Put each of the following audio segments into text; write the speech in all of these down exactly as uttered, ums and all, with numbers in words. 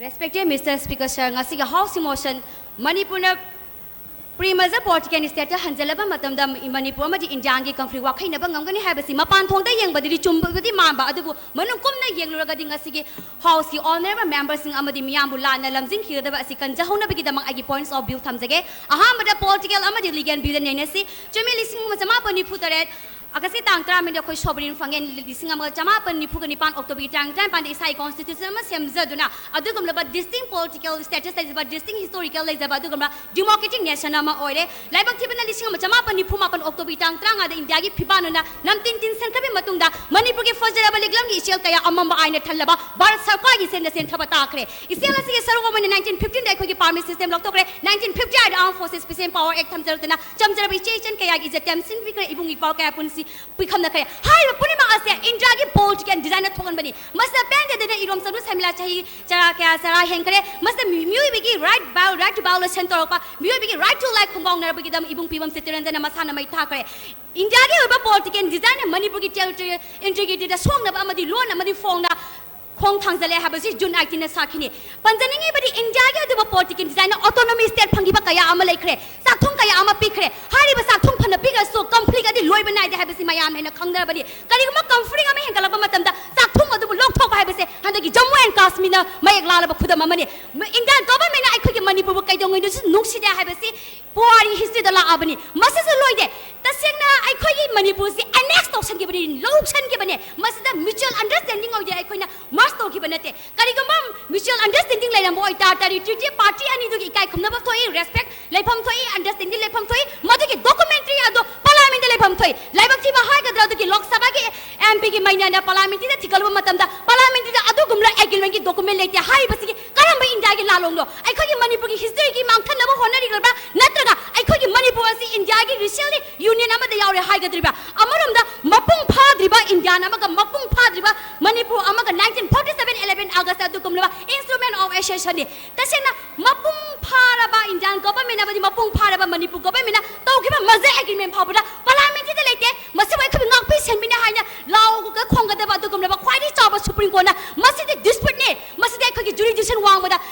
Respected Mister Speaker Sir, ꯉꯁꯤꯒꯤ House motion, ꯃꯅꯤꯄꯨꯔꯅ pre-merger political status ꯍꯟꯖꯤꯜꯂꯕ ꯃꯇꯝꯗ ꯃꯅꯤꯄꯨꯔ ꯑꯃꯗꯤ ꯏꯟꯗꯤꯌꯥꯒꯤ conflict ꯋꯥꯈꯩꯅꯕ ꯉꯝꯒꯅꯤ ꯍꯥꯏꯕꯁꯤ ꯃꯄꯥꯟ ꯊꯣꯡꯗ ꯌꯦꯡꯕꯗꯗꯤ ꯆꯨꯝꯕꯒꯗꯤ ꯃꯥꯟꯕ, ꯑꯗꯨꯕꯨ ꯃꯅꯨꯡ ꯀꯨꯞꯅ ꯌꯦꯡꯂꯨꯔꯒꯗꯤ ꯉꯁꯤꯒꯤ House ꯀꯤ honourable member ꯁꯤꯡ ꯑꯃꯗꯤ ꯃꯤꯌꯥꯝꯕꯨ ꯂꯥꯟꯅ ꯂꯝꯖꯤꯡꯈꯤꯒꯗꯕ ꯑꯁꯤ ꯀꯟꯖꯍꯧꯅꯕꯒꯤꯗꯃꯛ ꯑꯩꯒꯤ points of view ꯊꯝꯖꯒꯦ꯫ ꯑꯍꯥꯟꯕꯗ political ꯑꯃꯗꯤ legal view ꯗ ꯅꯩꯅꯁꯤ꯫ ꯆꯨꯝꯃꯤ, ꯂꯤꯁꯤꯡ ꯑꯃ ꯆꯃꯥꯄꯟ ꯅꯤꯐꯨ ꯇꯔꯦꯠ August ꯇꯥꯡ ꯇꯔꯥꯃꯔꯤꯗ ꯑꯩꯈꯣꯏ sovereign ꯐꯪꯉꯦ꯫ ꯂꯤꯁꯤꯡ ꯑꯃ ꯆꯃꯥꯄꯟ ꯅꯤꯐꯨꯒ ꯅꯤꯄꯥꯟ October ꯒꯤ ꯇꯥꯡ ꯇꯔꯥꯅꯤꯄꯥꯟꯗ ꯏꯁꯥꯒꯤ constitution ꯑꯃ ꯁꯦꯝꯖꯗꯨꯅ, ꯑꯗꯨꯒꯨꯝꯂꯕ distinct political status ꯂꯩꯖꯕ, distinct historical ꯂꯩꯖꯕ ꯑꯗꯨꯒꯨꯝꯕ democratic nation ꯑꯃ ꯑꯣꯏꯔꯦ꯫ ꯂꯥꯏꯕꯛ ꯊꯤꯕꯅ ꯂꯤꯁꯤꯡ ꯑꯃ ꯆꯃꯥꯄꯟ ꯅꯤꯐꯨ ꯃꯥꯄꯟ October ꯒꯤ ꯇꯥꯡ ꯇꯔꯥꯃꯉꯥꯗ ꯏꯟꯗꯤꯌꯥꯒꯤ ꯐꯤꯕꯥꯛꯅ ꯅꯝꯇꯤꯟ ꯇꯤꯟꯁꯤꯟꯈ꯭ꯔꯕ ꯃꯇꯨꯡꯗ ꯃꯅꯤꯄꯨꯔꯒꯤ ꯐꯖꯔꯕ ꯂꯤꯛꯂꯝꯒꯤ ꯏꯆꯦꯜ ꯀꯌꯥ ꯑꯃꯝꯕ ꯑꯥꯏꯟꯅ ꯊꯜꯂꯕ ꯚꯥꯔꯠ ꯁꯔꯀꯥꯔꯒꯤ ꯁꯦꯟꯗ ꯆꯦꯟꯊꯕ ꯇꯥꯈ꯭ꯔꯦ꯫ ꯏꯆꯦꯜ ꯑꯁꯤꯒꯤ ꯁꯔꯨꯛ ꯑꯃ ꯑꯣꯏꯅ nineteen fifteen ꯗ ꯑꯩꯈꯣꯏꯒꯤ permit system ꯂꯧꯊꯣꯛꯈ꯭ꯔꯦ, nineteen fifty eight Armed Forces Special Power Act ꯊꯝꯖꯔꯛꯇꯅ ꯆꯝꯖꯔꯕ ꯏꯆꯦ ꯏꯆꯟ ꯀꯌꯥꯒꯤ ꯏꯖꯠ ꯇꯦꯝꯁꯤꯟꯕꯤꯈ꯭ꯔꯦ, ꯏꯕꯨꯡ ꯏꯄ꯭ꯋꯥ ꯀꯌꯥ ꯄꯨꯟꯁꯤ ꯄꯤꯈꯝꯅꯈ꯭ꯔꯦ꯫ ꯍꯥꯏꯔꯤꯕ ꯄꯨꯝꯅꯃꯛ ꯑꯁꯦ ꯏꯟꯗꯤꯌꯥꯒꯤ political design ꯅ ꯊꯣꯛꯍꯟꯕꯅꯤ꯫ ꯃꯁꯤꯗ ꯄꯦꯟꯖꯗꯅ ꯏꯔꯣꯝ ꯆꯅꯨ ꯁꯔꯃꯤꯂꯥ ꯆꯍꯤ ꯆꯔꯥ ꯀꯌꯥ ꯆꯔꯥ ꯍꯦꯟꯈ꯭ꯔꯦ꯫ ꯃꯁꯤꯗ ꯃꯤ-, ꯃꯤꯑꯣꯏꯕꯒꯤ right vio-, right to violation ꯇꯧꯔꯛꯄ, ꯃꯤꯑꯣꯏꯕꯒꯤ right to life ꯈꯣꯡꯒꯥꯎꯅꯔꯕꯒꯤꯗꯃꯛ ꯏꯕꯨꯡ ꯐꯤꯕꯝ ꯆꯤꯠꯇꯔꯦꯟꯖꯅ ꯃꯁꯥꯅ ꯃꯩ ꯊꯥꯈ꯭ꯔꯦ꯫ ꯏꯟꯗꯤꯌꯥꯒꯤ ꯑꯣꯏꯕ political design ꯅ ꯃꯅꯤꯄꯨꯔꯒꯤ territorial integrity ꯗ ꯁꯣꯛꯅꯕ ꯑꯃꯗꯤ ꯂꯣꯟ ꯑꯃꯗꯤ ꯐꯣꯡꯅ ꯈꯣꯡ ꯊꯥꯡꯖꯜꯂꯦ ꯍꯥꯏꯕꯁꯤ June eighteen ꯅ ꯁꯥꯈꯤꯅꯤ꯫ ꯄꯟꯖꯅꯤꯡꯉꯤꯕꯗꯤ ꯏꯟꯗꯤꯌꯥꯒꯤ ꯑꯗꯨꯒꯨꯝꯕ political design ꯅ autonomy state ꯐꯪꯈꯤꯕ ꯀꯌꯥ ꯑꯃ ꯂꯩꯈ꯭ꯔꯦ, ꯆꯥꯛꯊꯨꯡ ꯀꯌꯥ ꯑꯃ ꯄꯤꯈ꯭ꯔꯦ꯫ ꯍꯥꯏꯔꯤꯕ ꯆꯥꯛꯊꯨꯡ ꯐꯅ ꯄꯤꯈ꯭ꯔꯁꯨ conflict ꯑꯗꯤ ꯂꯣꯏꯕ ꯅꯥꯏꯗꯦ ꯍꯥꯏꯕꯁꯤ ꯃꯌꯥꯝ ꯍꯦꯟꯅ ꯈꯪꯅꯔꯕꯅꯤ꯫ ꯀꯔꯤꯒꯨꯝꯕ conflict ꯑꯃ ꯍꯦꯟꯒꯠꯂꯛꯄ ꯃꯇꯝꯗ ꯆꯥꯛꯊꯨꯡ ꯑꯗꯨꯕꯨ ꯂꯧꯊꯣꯛꯄ ꯍꯥꯏꯕꯁꯦ ꯍꯟꯗꯛꯀꯤ Jammu and Kashmir ꯅ ꯃꯌꯦꯛ ꯂꯥꯜꯂꯕ ꯈꯨꯗꯝ ꯑꯃꯅꯤ꯫ ꯏꯟꯗꯤꯌꯥ government ꯅ ꯑꯩꯈꯣꯏꯒꯤ ꯃꯅꯤꯄꯨꯔꯕꯨ ꯀꯩꯗꯧꯉꯩꯗꯁꯨ ꯅꯨꯡꯁꯤꯗꯦ ꯍꯥꯏꯕꯁꯤ ꯄꯨꯋꯥꯔꯤ history ꯗ ꯂꯥꯛꯑꯕꯅꯤ꯫ ꯃꯁꯤꯁꯨ ꯂꯣꯏꯗꯦ꯫ ꯇꯁꯦꯡꯅ ꯑꯩꯈꯣꯏꯒꯤ ꯃꯅꯤꯄꯨꯔꯁꯤ annex ꯇꯧꯁꯟꯈꯤꯕꯅꯤ, ꯂꯧꯁꯟꯈꯤꯕꯅꯦ꯫ ꯃꯁꯤꯗ mutual understanding ꯑꯣꯏꯗꯦ, ꯑꯩꯈꯣꯏꯅ merge ꯇꯧꯈꯤꯕ ꯅꯠꯇꯦ꯫ ꯀꯔꯤꯒꯨꯝꯕ mutual understanding ꯂꯩꯔꯝꯕ ꯑꯣꯏꯇꯥꯔꯗꯤ treaty party ꯑꯅꯤꯗꯨꯒꯤ ꯏꯀꯥꯏ ꯈꯨꯝꯅꯕ ꯊꯣꯛꯏ, respect ꯂꯩꯐꯝ ꯊꯣꯛꯏ, understanding ꯂꯩꯐꯝ ꯊꯣꯛꯏ꯫ ꯃꯗꯨꯒꯤ documentary ꯑꯗꯣ parliament ꯇ ꯂꯩꯐꯝ ꯊꯣꯛꯏ꯫ ꯂꯥꯏꯕꯛ ꯊꯤꯕ ꯍꯥꯏꯒꯗ꯭ꯔꯥ, ꯑꯗꯨꯒꯤ ꯂꯣꯛ ꯁꯚꯥꯒꯤ M P ꯒꯤ ꯃꯩꯅꯥꯅ parliament ꯇ ꯊꯤꯒꯠꯂꯨꯕ ꯃꯇꯝꯗ parliament ꯇ ꯑꯗꯨꯒꯨꯝꯂꯕ agreement ꯀꯤ document ꯂꯩꯇꯦ꯫ ꯍꯥꯏꯔꯤꯕꯁꯤꯒꯤ ꯀꯔꯝꯕ ꯏꯟꯗꯤꯌꯥꯒꯤ ꯂꯥꯜꯂꯣꯡꯅꯣ? ꯑꯩꯈꯣꯏꯒꯤ ꯃꯅꯤꯄꯨꯔꯒꯤ history ꯒꯤ ꯃꯥꯡꯊꯅꯕ ꯍꯣꯠꯅꯔꯤꯕ꯭ꯔꯥ, ꯅꯠꯇ꯭ꯔꯒ ꯑꯩꯈꯣꯏꯒꯤ ꯃꯅꯤꯄꯨꯔ ꯑꯁꯤ ꯏꯟꯗꯤꯌꯥꯒꯤ recently union ꯑꯃꯗ ꯌꯥꯎꯔꯦ ꯍꯥꯏꯒꯗ꯭ꯔꯤꯕ꯭ꯔꯥ? ꯑꯃꯔꯣꯝꯗ ꯃꯄꯨꯡ ꯐꯥꯗ꯭ꯔꯤꯕ ꯏꯟꯗꯤꯌꯥꯟ ꯑꯃꯒ ꯃꯄꯨꯡ ꯐꯥꯗ꯭ꯔꯤꯕ ꯃꯅꯤꯄꯨꯔ ꯑꯃꯒ nineteen forty seven eleven August ꯑꯗꯨꯒꯨꯝꯂꯕ instrument of association ꯅꯤ꯫ ꯇꯁꯦꯡꯅ ꯃꯄꯨꯡ ꯐꯥꯔꯕ ꯏꯟꯗꯤꯌꯥꯟ government ꯑꯃꯗꯤ ꯃꯄꯨꯡ ꯐꯥꯔꯕ ꯃꯅꯤꯄꯨꯔ government ꯅ ꯇꯧꯈꯤꯕ merger agreement ꯐꯥꯎꯕꯗ parliament ꯇ ꯂꯩꯇꯦ꯫ ꯃꯁꯤꯕꯨ ꯑꯩꯈꯣꯏꯕꯨ ꯉꯥꯛꯄꯤ ꯁꯦꯟꯕꯤꯅꯤ ꯍꯥꯏꯅ ꯂꯥꯎꯒ ꯈꯣꯡꯒꯗꯕ ꯑꯗꯨꯒꯨꯝꯂꯕ ꯈ꯭ꯋꯥꯏꯗꯒꯤ ꯆꯥꯎꯕ Supreme Court ꯅ ꯃꯁꯤꯗꯤ dispute ꯅꯤ, ꯃꯁꯤꯗꯤ ꯑꯩꯈꯣꯏꯒꯤ jurisdiction ꯋꯥꯡꯕ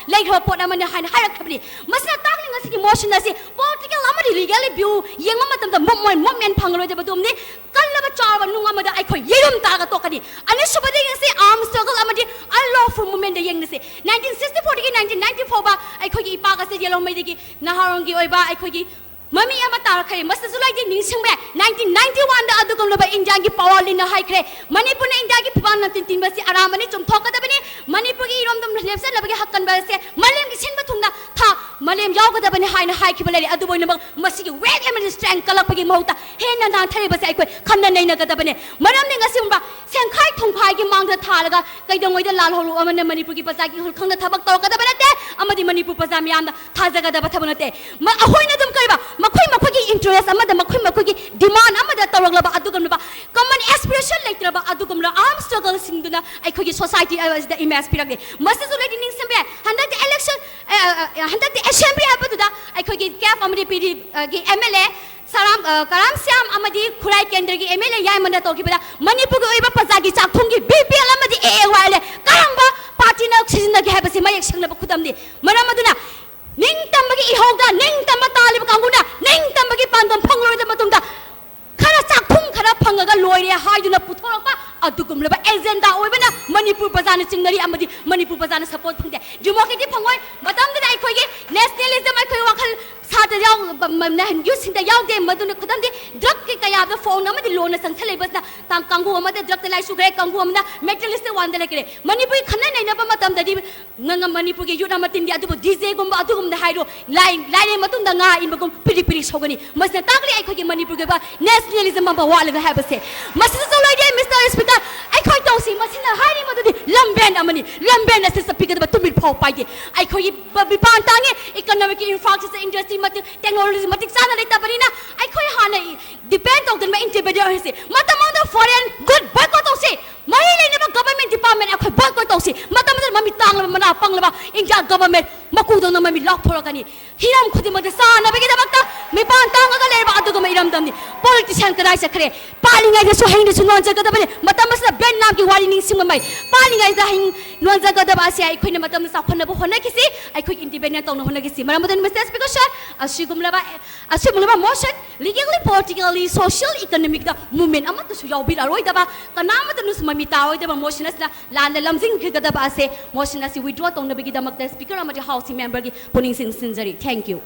ꯈ꯭ꯔꯕ ꯄꯣꯠ ꯑꯃꯅꯤ ꯍꯥꯏꯅ ꯍꯥꯏꯔꯛꯈ꯭ꯔꯕꯅꯤ꯫ ꯃꯁꯤꯅ ꯇꯥꯛꯂꯤ ꯉꯁꯤꯒꯤ motion ꯑꯁꯤ political ꯑꯃꯗꯤ legal view ꯌꯦꯡꯕ ꯃꯇꯝꯗ movement, movement ꯐꯪꯂꯔꯣꯏꯗꯕ ꯑꯗꯨꯝꯅꯤ꯫ ꯀꯜꯂꯕ ꯆꯥꯎꯔꯕ ꯅꯨꯡ ꯑꯃꯗ ꯑꯩꯈꯣꯏ ꯌꯩꯔꯨꯝ ꯇꯥꯔꯒ ꯇꯣꯛꯀꯅꯤ꯫ ꯑꯅꯤꯁꯨꯕꯗꯤ ꯉꯁꯤ arm struggle ꯑꯃꯗꯤ unlawful movementꯗ ꯌꯦꯡꯅꯁꯤ꯫ Nineteen sixty fourꯗꯒꯤ nineteen ninety four ꯐꯥꯎꯕ ꯑꯩꯈꯣꯏꯒꯤ ꯏꯄꯥ ꯀꯁꯦ ꯌꯦꯂꯣꯡꯃꯩꯗꯒꯤ ꯅꯍꯥꯔꯣꯜꯒꯤ ꯑꯣꯏꯕ ꯑꯩꯈꯣꯏꯒꯤ ꯃꯃꯤ ꯑꯃ ꯇꯥꯔꯛꯈ꯭ꯔꯦ꯫ ꯃꯁꯤꯗꯁꯨ ꯂꯩꯗꯤ ꯅꯤꯡꯁꯤꯡꯕ ꯌꯥꯏ, nineteen ninety oneꯗ ꯑꯗꯨꯒꯨꯝꯂꯕ ꯏꯟꯗꯤꯌꯥꯒꯤ power leaderꯅ ꯍꯥꯏꯈ꯭ꯔꯦ, ꯃꯅꯤꯄꯨꯔꯅ ꯏꯟꯗꯤꯌꯥꯒꯤ ꯐꯤꯕꯥꯛꯅ ꯇꯤꯟ ꯇꯤꯟꯕꯁꯤ ꯑꯔꯥꯟꯕꯅꯤ, ꯆꯨꯝꯊꯣꯛꯀꯗꯕꯅꯤ꯫ ꯃꯅꯤꯄꯨꯔꯒꯤ ꯏꯔꯣꯝꯗꯣꯝ ꯂꯦꯞꯆꯅꯕꯒꯤ ꯍꯛ ꯀꯟꯕ ꯑꯁꯦ ꯃꯥꯂꯦꯝꯒꯤ ꯁꯤꯟꯕ ꯊꯨꯡꯅ ꯊꯥ ꯃꯥꯂꯦꯝ ꯌꯥꯎꯒꯗꯕꯅꯤ ꯍꯥꯏꯅ ꯍꯥꯏꯈꯤꯕ ꯂꯩꯔꯦ꯫ ꯑꯗꯨꯕꯨ ꯑꯣꯏꯅꯃꯛ ꯃꯁꯤꯒꯤ weight ꯑꯃꯗꯤ strength ꯀꯜꯂꯛꯄꯒꯤ ꯃꯍꯨꯠꯇ ꯍꯦꯟꯅ ꯅꯥꯟꯊꯔꯤꯕꯁꯦ ꯑꯩꯈꯣꯏ ꯈꯟꯅ ꯅꯩꯅꯒꯗꯕꯅꯤ꯫ ꯃꯔꯝꯗꯤ ꯉꯁꯤꯒꯨꯝꯕ ꯁꯦꯡꯈꯥꯏ ꯊꯨꯡꯈꯥꯏꯒꯤ ꯃꯥꯡꯗ ꯊꯥꯔꯒ ꯀꯩꯗꯧꯉꯩꯗ ꯂꯥꯜꯍꯧꯂꯨ ꯑꯃꯅ ꯃꯅꯤꯄꯨꯔꯒꯤ ꯄ꯭ꯔꯖꯥꯒꯤ ꯏꯍꯨꯜ ꯈꯪꯗ ꯊꯕꯛ ꯇꯧꯔꯛꯀꯗꯕ ꯅꯠꯇꯦ, ꯑꯃꯗꯤ ꯃꯅꯤꯄꯨꯔ ꯄ꯭ꯔꯖꯥ ꯃꯤꯌꯥꯝꯅ ꯊꯥꯖꯒꯗꯕ ꯊꯕꯛ ꯅꯠꯇꯦ꯫ ꯃ-, ꯑꯩꯈꯣꯏꯅ ꯑꯗꯨꯝ ꯀꯩꯕ, ꯃꯈꯣꯏ ꯃꯈꯣꯏꯒꯤ interest ꯑꯃꯗ, ꯃꯈꯣꯏ ꯃꯈꯣꯏꯒꯤ demand ꯑꯃꯗ ꯇꯧꯔꯛꯂꯕ ꯑꯗꯨꯒꯨꯝꯂꯕ common aspiration ꯂꯩꯇ꯭ꯔꯕ ꯑꯗꯨꯒꯨꯝꯂꯕ arm struggleꯁꯤꯡꯗꯨꯅ ꯑꯩꯈꯣꯏꯒꯤ society ꯑꯁꯤꯗ image ꯄꯤꯔꯛꯂꯤ꯫ ꯃꯁꯤꯁꯨ ꯂꯩꯗꯤ ꯅꯤꯡꯁꯤꯡꯕ ꯌꯥꯏ꯫ ꯍꯟꯗꯛꯇꯤ election, ꯑ, ꯑ, ꯑ, ꯍꯟꯗꯛꯇꯤ assembly ꯍꯥꯏꯕꯗꯨꯗ ꯑꯩꯈꯣꯏꯒꯤ ꯀꯦꯞ ꯑꯃꯗꯤ ꯄꯤꯗꯤ, ꯑ, ꯒꯤ MLA ꯁꯔꯥꯝ, ꯑ, ꯀꯔꯥꯝ ꯁ꯭ꯌꯥꯝ ꯑꯃꯗꯤ ꯈꯨꯔꯥꯏ ꯀꯦꯟꯗ꯭ꯔꯒꯤ MLA ꯌꯥꯏꯃꯅ ꯇꯧꯈꯤꯕꯗ ꯃꯅꯤꯄꯨꯔꯒꯤ ꯑꯣꯏꯕ ꯄ꯭ꯔꯖꯥꯒꯤ ꯆꯥꯛꯊꯨꯡꯒꯤ BPL ꯑꯃꯗꯤ AAYLA ꯀꯔꯝꯕ partyꯅ ꯁꯤꯖꯤꯟꯅꯒꯦ ꯍꯥꯏꯕꯁꯤ ꯃꯌꯦꯛ ꯁꯦꯡꯂꯕ ꯈꯨꯗꯝꯅꯤ꯫ ꯃꯔꯝ ꯑꯗꯨꯅ ꯅꯤꯡꯇꯝꯕꯒꯤ ꯏꯍꯧꯗ ꯅꯤꯡꯇꯝꯕ ꯇꯥꯜꯂꯤꯕ ꯀꯥꯡꯕꯨꯅ ꯅꯤꯡꯇꯝꯕꯒꯤ ꯄꯥꯟꯗꯝ ꯐꯪꯂꯔꯣꯏꯗꯕ ꯃꯇꯨꯡꯗ ꯈꯔ ꯆꯥꯛꯊꯨꯡ ꯈꯔ ꯐꯪꯉꯒ ꯂꯣꯏꯔꯦ ꯍꯥꯏꯗꯨꯅ ꯄꯨꯊꯣꯔꯛꯄ ꯑꯗꯨꯒꯨꯝꯂꯕ agenda ꯑꯣꯏꯕꯅ ꯃꯅꯤꯄꯨꯔ ꯄ꯭ꯔꯖꯥꯅ ꯆꯤꯡꯅꯔꯤ ꯑꯃꯗꯤ ꯃꯅꯤꯄꯨꯔ ꯄ꯭ꯔꯖꯥꯅ support ꯐꯪꯗꯦ꯫ Democratic ꯐꯪꯉꯣꯏ꯫ ꯃꯇꯝꯗꯨꯗ ꯑꯩꯈꯣꯏꯒꯤ nationalism, ꯑꯩꯈꯣꯏ ꯋꯥꯈꯜ ꯁꯥꯇ꯭ꯔ ꯌꯥꯎ-, ꯕ-, ꯃ-, ꯅ-, youthꯁꯤꯡꯗ ꯌꯥꯎꯗꯦ꯫ ꯃꯗꯨꯅ ꯈꯨꯗꯝꯗꯤ drugꯀꯤ ꯀꯌꯥꯗ ꯐꯣꯡ ꯑꯃꯗꯤ ꯂꯣꯟꯅ ꯆꯪꯁꯜꯂꯛꯏꯕꯁꯤꯅ ꯇꯥꯡ ꯀꯥꯡꯕꯨ ꯑꯃꯗ drugꯇ ꯂꯥꯏ ꯁꯨꯈ꯭ꯔꯦ, ꯀꯥꯡꯕꯨ ꯑꯃꯅ materialistic oneꯗ ꯂꯩꯈ꯭ꯔꯦ꯫ ꯃꯅꯤꯄꯨꯔꯒꯤ ꯈꯟꯅ ꯅꯩꯅꯕ ꯃꯇꯝꯗꯗꯤ ꯉ-, ꯉ-, ꯃꯅꯤꯄꯨꯔꯒꯤ youth ꯑꯃ ꯇꯤꯟꯗꯤ ꯑꯗꯨꯕꯨ DJꯒꯨꯝꯕ ꯑꯗꯨꯒꯨꯝꯕꯗ ꯍꯥꯏꯔꯣ, ꯂꯥꯏ-, ꯂꯥꯏꯔꯦꯟ ꯃꯇꯨꯡꯗ ꯉꯥ ꯏꯟꯕꯒꯨꯝ ꯄꯤꯔꯤꯛ ꯄꯤꯔꯤꯛ ꯁꯧꯒꯅꯤ꯫ ꯃꯁꯤꯅ ꯇꯥꯛꯂꯤ ꯑꯩꯈꯣꯏꯒꯤ ꯃꯅꯤꯄꯨꯔꯒꯤ ꯑꯣꯏꯕ nationalism ꯑꯃ ꯋꯥꯠꯂꯒ ꯍꯥꯏꯕꯁꯦ꯫ ꯃꯁꯤꯗꯁꯨ ꯂꯣꯏꯗꯦ, Mister Speaker, ꯑꯩꯈꯣꯏ ꯇꯧꯁꯤ꯫ ꯃꯁꯤꯅ ꯍꯥꯏꯔꯤ ꯃꯗꯨꯗꯤ ꯂꯝꯕꯦꯟ ꯑꯃꯅꯤ, ꯂꯝꯕꯦꯟ ꯑꯁꯤ ꯆꯠꯄꯤꯒꯗꯕ ꯇꯨꯃꯤꯠ ꯐꯥꯎ ꯄꯥꯏꯗꯦ꯫ ꯑꯩꯈꯣꯏꯒꯤ ꯕ-, ꯃꯤꯄꯥꯟ ꯇꯥꯡꯉꯤ, economicꯀꯤ infrastructure, industry ꯃꯇꯤꯛ, technology ꯃꯇꯤꯛ ꯆꯥꯅ ꯂꯩꯇꯕꯅꯤꯅ ꯑꯩꯈꯣꯏ ꯍꯥꯟꯅ ꯗꯤꯄꯦꯟ ꯇꯧꯗꯅ ꯏꯟꯗꯤꯄꯦꯟꯗꯦꯟ ꯑꯣꯏꯔꯁꯤ꯫ ꯃꯇꯝ ꯑꯃꯗ ꯐꯣꯔꯦꯟ ꯒꯨꯗ ꯕꯣꯏꯀꯣꯠ ꯇꯧꯁꯤ, ꯃꯔꯤ ꯂꯩꯅꯕ ꯒꯚꯔꯟꯃꯦꯟ ꯗꯤꯄꯥꯔꯠꯃꯦꯟ ꯑꯩꯈꯣꯏ ꯕꯣꯏꯀꯣꯠ ꯇꯧꯁꯤ꯫ ꯃꯇꯝ ꯑꯗꯨꯗ ꯃꯃꯤꯠ ꯇꯥꯡꯂꯕ ꯃꯅꯥ ꯄꯪꯂꯕ ꯏꯟꯗꯤꯌꯥ ꯒꯚꯔꯟꯃꯦꯟ ꯃꯀꯨꯗꯧꯅ ꯃꯃꯤꯠ ꯂꯥꯎꯊꯣꯔꯛꯀꯅꯤ꯫ ꯍꯤꯔꯝ ꯈꯨꯗꯤꯡꯃꯛꯇ ꯆꯥꯅꯕꯒꯤꯗꯃꯛꯇ ꯃꯤꯄꯥꯟ ꯇꯥꯡꯉꯒ ꯂꯩꯔꯕ ꯑꯗꯨꯒꯨꯝꯕ ꯏꯔꯝꯗꯝꯅꯤ꯫ ꯄꯣꯂꯤꯇꯤꯁꯤꯌꯥꯟ ꯀꯗꯥꯏ ꯆꯠꯈ꯭ꯔꯦ? ꯄꯥꯜꯂꯤꯉꯩꯗꯁꯨ ꯍꯌꯦꯡꯗꯁꯨ ꯅꯣꯟꯖꯒꯗꯕꯅꯤ꯫ ꯃꯇꯝ ꯑꯁꯤꯗ ꯚꯦꯠꯅꯥꯝꯒꯤ ꯋꯥꯔꯤ ꯅꯤꯡꯁꯤꯡꯕ ꯃꯩ꯫ ꯄꯥꯜꯂꯤꯉꯩꯗ ꯍꯌꯦꯡ ꯅꯣꯟꯖꯒꯗꯕ ꯑꯁꯦ ꯑꯩꯈꯣꯏꯅ ꯃꯇꯝꯗ ꯆꯥꯎꯈꯠꯅꯕ ꯍꯣꯠꯅꯈꯤꯁꯤ, ꯑꯩꯈꯣꯏꯒꯤ ꯏꯟꯗꯤꯄꯦꯟꯗꯦꯟ ꯇꯧꯅ ꯍꯣꯠꯅꯈꯤꯁꯤ꯫ ꯃꯔꯝ ꯑꯗꯨꯅ, ꯃꯤꯁꯇꯔ ꯁ꯭ꯄꯤꯀꯔ ꯁꯔ, ꯑꯁꯤꯒꯨꯝꯂꯕ ꯑꯁꯤꯒꯨꯝꯂꯕ ꯃꯣꯁꯟ ꯂꯤꯒꯦꯜꯂꯤ, ꯄꯣꯂꯤꯇꯤꯀꯦꯜꯂꯤ, ꯁꯣꯁꯤꯌꯦꯜ, ꯏꯀꯣꯅꯣꯃꯤꯛꯇ ꯃꯨꯚꯃꯦꯟ ꯑꯃꯠꯇꯁꯨ ꯌꯥꯎꯕꯤꯔꯛꯑꯔꯣꯏꯗꯕ, ꯀꯅꯥꯃꯠꯇꯅꯁꯨ ꯃꯃꯤ ꯇꯥꯔꯣꯏꯗꯕ ꯃꯣꯁꯟ ꯑꯁꯤꯅ ꯂꯥꯟꯗ ꯂꯝꯖꯤꯡꯈꯤꯒꯗꯕ ꯑꯁꯦ, ꯃꯣꯁꯟ ꯑꯁꯤ ꯋꯤꯗ꯭ꯔꯣ ꯇꯧꯅꯕꯒꯤꯗꯃꯛꯇ ꯁ꯭ꯄꯤꯀꯔ ꯑꯃꯗꯤ ꯍꯥꯎꯁꯀꯤ ꯃꯦꯝꯕꯔꯒꯤ ꯄꯨꯛꯅꯤꯡ ꯆꯤꯡꯁꯤꯟꯖꯔꯤ꯫ Thank you꯫